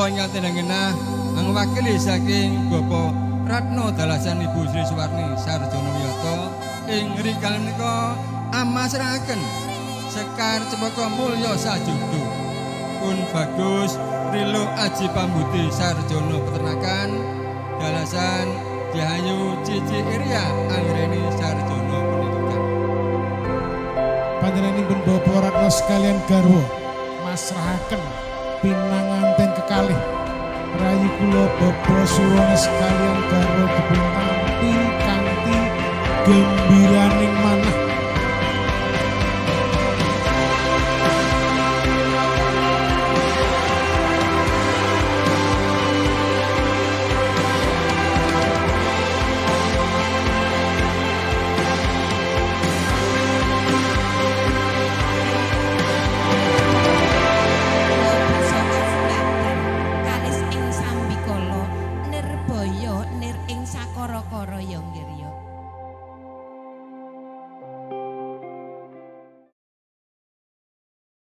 Kula ingkang tindang angwakili saking Bapak Ratno dalasan Ibu Sri Suwarni Sarjana Wiyata ing rikala menika amasrahaken Sekar Cempaka Mulya Sajudo Pun Bagus Rilo Aji Pambudi Sarjana Peternakan dalasan Jahayu Cici Irya Anggreni Sarjana Pendidikan. Panjenenganipun Bapak Ratno sekalian garwa masrahaken pinanganten kekalih rayi kula Bapak Suwono sekalian garwa dipun tampi kanthi gembiraning manah. Kalis ing sambikala nirbaya nir ing sakara-kara ya nggih.